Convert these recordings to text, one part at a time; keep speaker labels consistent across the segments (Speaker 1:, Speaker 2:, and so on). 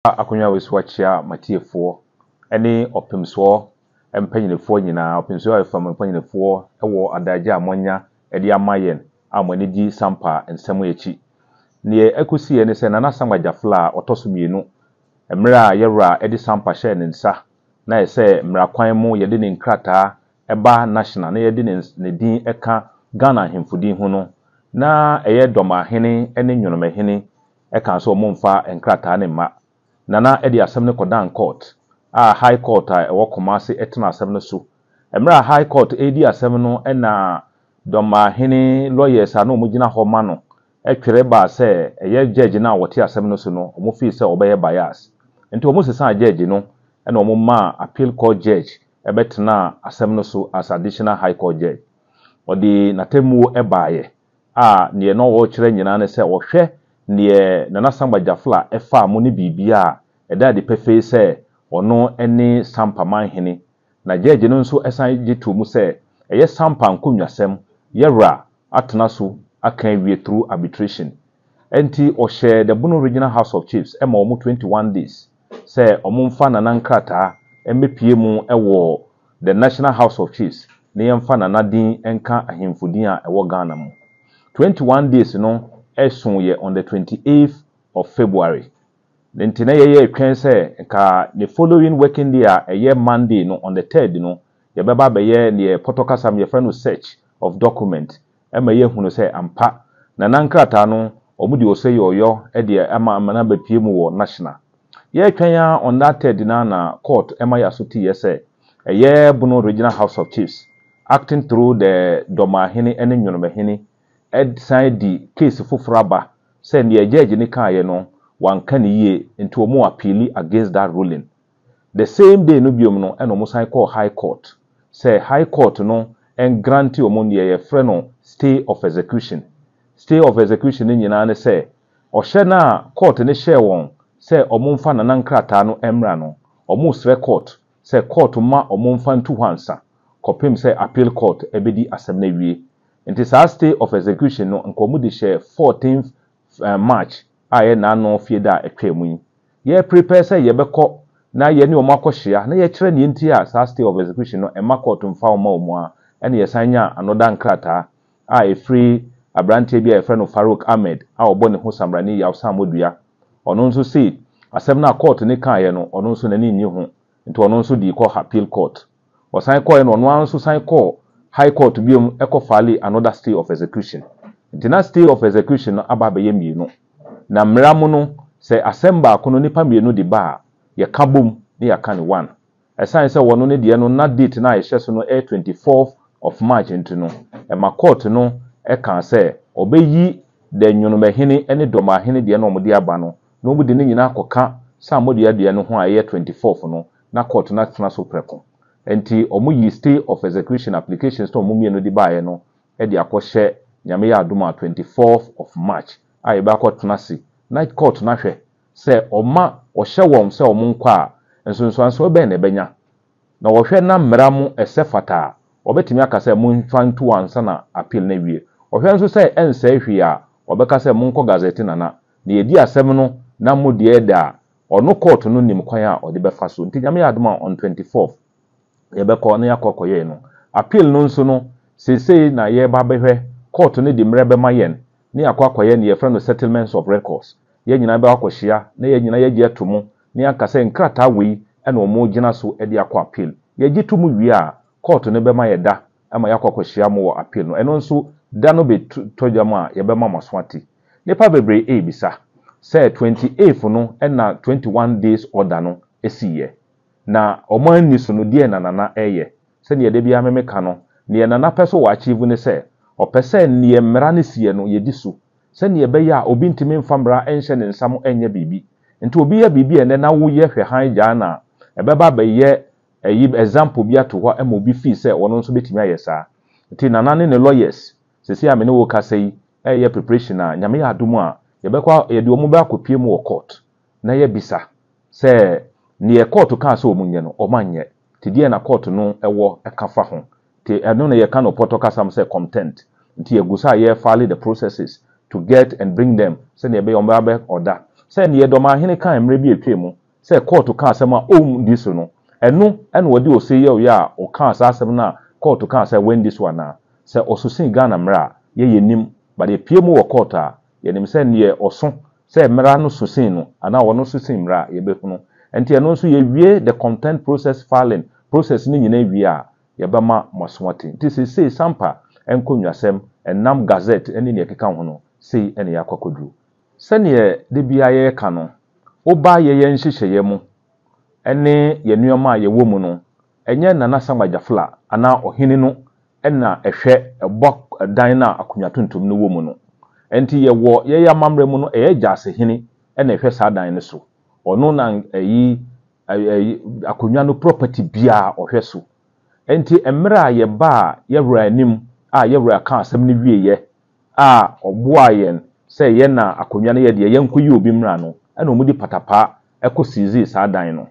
Speaker 1: Akonnwa wei so akyea m'atiefoɔ ne ɔpemsoɔ mpanyinifoɔ nyinaa, ɔpemsoɔ fam mpanyinifoɔ wɔ adagye a moanya de ama yɛn a mo ani gye Sampa nsɛm akyi. Neɛ ɛkɔsiiɛ ne sɛ Nana Samgba Gyafla a ɔtɔ so mmienu, mmerɛ a yɛwura de Sampa hyɛɛ ne nsa na ɛsɛ mmara kwan mu yɛde ne nkrataa ba national na yɛde ne din ka Ghana ahemfo din ho no, na ɛyɛ Dɔmahene ne Nwonomahene kaa sɛ wɔmfa nkrataa no mma. Nana de asɛm no kɔdan court a High Court a ɛwɔ Kumasi tena asɛm no so. Mmerɛ a High Court redi asɛm no na Dɔmahene lawyers a na wɔgyina hɔ ma no twerɛ baa sɛ ɛyɛ judge no a wɔte asɛm no so no, wɔn feel sɛ ɔbɛyɛ bias. Nti wɔn sesaa judge no na wɔn maa Appeal Court judge bɛtenaa asɛm no so as additional High Court judge. Ɔde n'atemmuo baeɛ a neɛ na ɔrekyerɛ nyinaa ne sɛ ɔhwɛ neɛ Nana Samba Gyafla faa mu ne biribiara a, ɛda adi pefee sɛ ɔno ne Sampa manhene. Na judge no nso san gye too mu sɛ ɛyɛ Sampa nkonnwasɛm, yɛwura atena so aka awie through arbitration. Enti ɔhyɛɛ the Bono Regional House of Chiefs ma wɔn 21 days sɛ wɔmfa Nana nkrataa mmɛpue mu wɔ the National House of Chiefs na yɛmfa Nana din nka ahemfo din a ɛwɔ Ghana mu. 21 days no soeɛ on the 28th of February. Nti na yɛyɛ twɛn sɛ nka the following working day a ɛyɛ Monday no, on the 3rd no, yɛbɛba abɛyɛ neɛ pɔtɔ kasa mu yɛfrɛ no search of document ɛma yɛhunu sɛ ampa Nana nkrataa no wɔn de ɔsɛ yɛ ɔyɔ de ama na bɛpie mu wɔ national. Yɛretwɛn a, on that 3rd na court ɛma yɛ aso teeɛ sɛ ɛyɛ Bono Regional House of Chiefs, acting through the Dɔmahene ne Nwonomahene, san di case foforɔ aba sɛ neɛ judge ne kaeɛ no, wanka ne yie, nti wɔn appeal against that ruling. The same day no biom no, ɛna wɔn san kɔɔ High Court sɛ High Court no ngrant wɔn neɛ yɛfrɛ no stay of execution. Stay of execution no nyinaa ne sɛ ɔhyɛ no a court no hyɛɛ wɔn sɛ wɔn mfa Nana nkrataa no mmra no, wɔn srɛ court sɛ court ma wɔn mfa ntu hɔ ansa kɔpem sɛ appeal court ɛbɛdi asɛm no awie. Nti saa stay of execution no nka wɔn de hyɛ 14th March a ɛyɛ n'ano fie da a ɛtwa mu yi. Yɛ prepare sɛ yɛbɛkɔ na yɛne wɔn akɔhyia na yɛkyerɛ neɛ nti a saa stay of execution no ɛma court mfa wɔn ma wɔn a, ɛna yɛsan nya another nkrataa a ɛfiri aberanteɛ bi a yɛfrɛ no Farouk Ahmed a ɔbɔ ne ho Samrani Yaw Samodua. Ɔno nso se asɛm no a court ne kaeɛ no, ɔno nso n'ani nnye ho, nti ɔno nso de kɔ appeal court. Ɔsan kɔɛ no, ɔno ara nso san kɔɔ High Court biom ɛkɔ file another stay of execution. Nti na stay of execution no aba abɛyɛ mmienu. Na mmara mu no, sɛ asɛm baako no nipa mmienu de ba a, yɛka bom ne yɛaka ne one. Ɛsan sɛ wɔno ne deɛ no na date no a ɛhyɛ so no ɛyɛ 24th of March, nti no ɛma court no ɛka sɛ ɔbɛyi the Nwonomahene ne Dɔmahene deɛ no a wɔde aba no na wɔde ne nyinaa akɔka Samodua deɛ no ho a ɛyɛ 24th no, na court no atena so prɛko. Nti wɔn yi stay of execution applications na wɔn mmienu de baeɛ no de akɔhyɛ, Nyame yɛ adom a, 24th of March a yɛbɛakɔtena ase na court no ahwɛ sɛ ɔma ɔhyɛ wɔn sɛ wɔn nkɔ a, nsonsansoɔ bɛn na ɛbɛnya. Na wɔhwɛ na mmara mu ɛsɛ fata a, wɔbɛtumi aka sɛ momfa nto ansa na appeal no awie. Ɔhwɛ nso sɛ ɛnsɛe hwee a, wɔbɛka sɛ monkɔ gazette Nana na yɛdi asɛm no na mo deɛ da a ɔno court no nim kwan a ɔde bɛfa so. Nti Nyame yɛ adom a, on 24th yɛbɛkɔ na yɛakɔ akɔyɛ no appeal no nso no. Seesei na yɛreba abɛhwɛ, court no de mmerɛ bɛma yɛn ne yɛakɔ akɔyɛ ne yɛfrɛ no settlements of records. Yɛn nyinaa bɛkɔ akɔhyia na yɛn nyinaa yɛgye ato mu na yɛaka sɛ nkrataa wei ɛna wɔn gyina so de akɔ appeal. Yɛgye to mu wie a, court no bɛma yɛ da ama yɛakɔ akɔhyia mo wɔ appeal no. Ɛno nso da no bɛtɔ dwam a, yɛbɛma mo aso ate. Nipa bebree ebisa sɛ 28th no ɛna 21 days order no esiiɛ na wɔn ani so no, deɛ na Nana ɛyɛ sɛdeɛ de biara memeka no, neɛ Nana pɛ so wɔ achieve ne sɛ ɔpɛ sɛ neɛ mmara no siiɛ no yɛdi so, sɛneɛ ɛbɛyɛ a obi ntumi mfa mmara nhyɛ ne nsam nyɛ biribi. Nti obi yɛ biribi a ɛnɛ na woyɛ hwɛ han gyaa na ɛbɛba abɛyɛ ɛyi example bi ato hɔ ama obi fii sɛ ɔno nso bɛtumi ayɛ saa. Nti Nana ne ne lawyers sɛsi a me ne wo kasa yi ɛyɛ preparation a, Nyame yɛ adom a, yɛbɛkɔ, yɛde wɔn bɛ akɔpie mu wɔ court na yɛbisa sɛ neɛ court kaa sɛ wɔn nyɛ no, wɔn anyɛ, nti deɛ na court no ɛwɔ ɛka fa ho. Nti ɛno na yɛka no pɔtɔ kasam sɛ contempt. Nti yɛgu so a yɛfile the processes to get and bring them sɛdeɛ ɛbɛyɛ wɔn bɛ ɔda. Sɛ neɛ Dɔmahene kaa mmerɛ bi a atwam mu sɛ kɔɔto ka asɛm a ɔndi so no, ɛno na ɔde ose yɛeɛ a ɔkaa saa asɛm no a kɔɔto kaa sɛ wandi so anaa? Sɛ ɔso sen Ghana mmara a, yɛ yɛnnim, but yɛpue mu wɔ kɔɔto a, yɛnim sɛ neɛ ɔso sɛ mmara no so sen no anaa ɔno so sen mmara a, yɛbɛhunu. Nti ɛno nso yɛwie the content process filing process no nyinaa wie a, yɛbɛma mo aso ate. Nti seesei Sampa nkonnwasɛm, ɛnam Gazette ne neɛ ɛkeka ho no, sei na yɛakɔ akɔduru. Sɛdeɛ da biara yɛreka no, woba yɛyɛ nhyehyɛeɛ mu ne yɛn nneɛma a yɛwɔ mu no, ɛnyɛ Nana Samgba Gyafla anaa ɔhene no na ɛhwɛ ɛbɔ dan no a akonnwa tuntum no wɔ mu no. Ɛnti yɛwɔ yɛn amammerɛ mu no, ɛyɛ Gyasehene na ɛhwɛ saa dan no so. Ɔno na ɛyi ɛyi akonnwa no property biara ɔhwɛ so. Ɛnti mmerɛ a yɛbaa yɛwura anim a yɛwura kaa asɛm no wieɛ a ɔboaa yɛn sɛ yɛn na akonnwa no yɛ deɛ yɛnkɔyi obi mmra no, ɛna wɔde patapaa kɔ siizii saa dan no.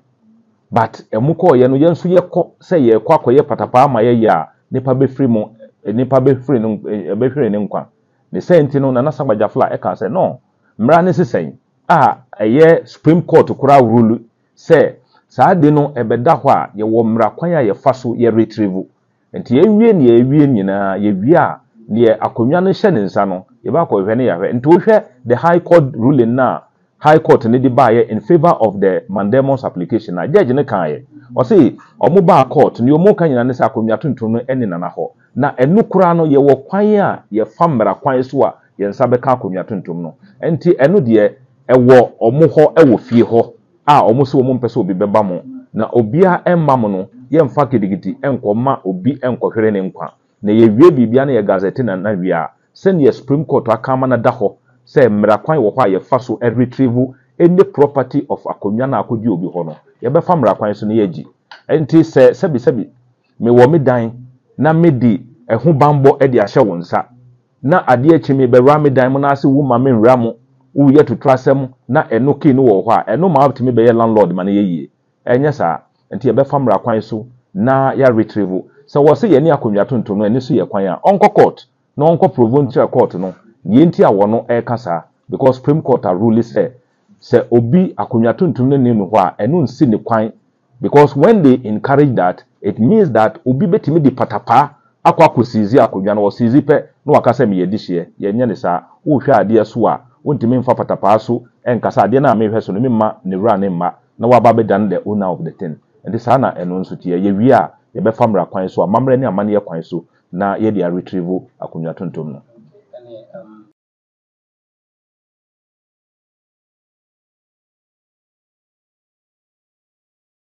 Speaker 1: But wɔn kɔɔeɛ no, yɛn nso yɛkɔ sɛ yɛrekɔ akɔyɛ patapaa ama yɛyɛ a, nipa bɛfiri mu, nipa bɛfiri no, bɛhwere ne nkwa. Ne saa nti no, Nana Samba Gyafla ɛkaa sɛ, no, mmara no se sɛn? A ɛyɛ Supreme Court koraa rule sɛ saa ade no ɛbɛda hɔ a, yɛwɔ mmara kwan a yɛfa so yɛ retrieve. Nti yɛwie nea yɛwie nyinaa, yɛwie a, deɛ akonnwa no hyɛ ne nsa no, yɛbɛ akɔhwehwɛ ne yɛahwɛ. Nti wohwɛ the High Court ruling no a High Court no de baeɛ in favour of the mandamus application no a, judge no kaeɛ. Ɔse wɔn baa court, nea wɔn ka nyinaa ne sɛ akonnwa tuntum no ɛne Nana hɔ. Na ɛno koraa no, yɛwɔ kwan a yɛfa mmara kwan so a yɛn nsa bɛka akonnwa tuntum no. Nti ɛno deɛ, ɛwɔ wɔn hɔ wɔ fie hɔ. a wɔn se wɔn mpɛ sɛ obi bɛba mo, na obiara mma mo no, yɛmfa gidigidi nkɔ mma obi nkɔhwere ne nkwa. Na yɛwie biribiara na yɛ gazette no na wie a, sɛdeɛ Supreme Court aka ama no ada hɔ sɛ mmara kwan wɔ hɔ a yɛfa so retrieve any property of akonnwa no a akɔdi obi hɔ no, yɛbɛfa mmara kwan so na yɛagyi. Ɛnti sɛ sɛbi sɛbi mewɔ me dan na medi ɛho banbɔ de ahyɛ wo nsa, na adeɛ kye me bɛwura me dan mu na ase wo ma me nwura mu, wo yɛ totorasɛm na ɛno key no wɔ hɔ a, ɛno ma wotumi bɛyɛ landlord ma no yɛ yie. Ɛnyɛ saa. Nti yɛbɛfa mmara kwan so na yɛ retrieve. Sɛ wɔse yɛne akonnwa tontom no ɛno so yɛ kwan a, ɔnkɔ court na ɔnkɔ prove nkyerɛ court no deɛ nti a wɔno ɛreka saa because Supreme Court a rule sɛ sɛ obi akonnwa tuntum no nni no hɔ a ɛno nsi ne kwan Because when they encourage that, it means that obi bɛtumi de patapaa akɔ akɔ seize akonnwa no, ɔseize pɛ na waka sɛ meyɛ dehyeɛ. Yɛnyɛ no saa. Wohwɛ adeɛ so a, wontumi mfa patapaa so nka sɛ adeɛ no a mehwɛ so no memma ne wura no mma na waba abɛdane the owner of the thing. Nti saa na ɛno nso teɛ. Yɛwie a, yɛbɛfa mmara kwan so, amammerɛ ne amanneɛ kwan so na yɛde a retrieve akonnwa tuntum no.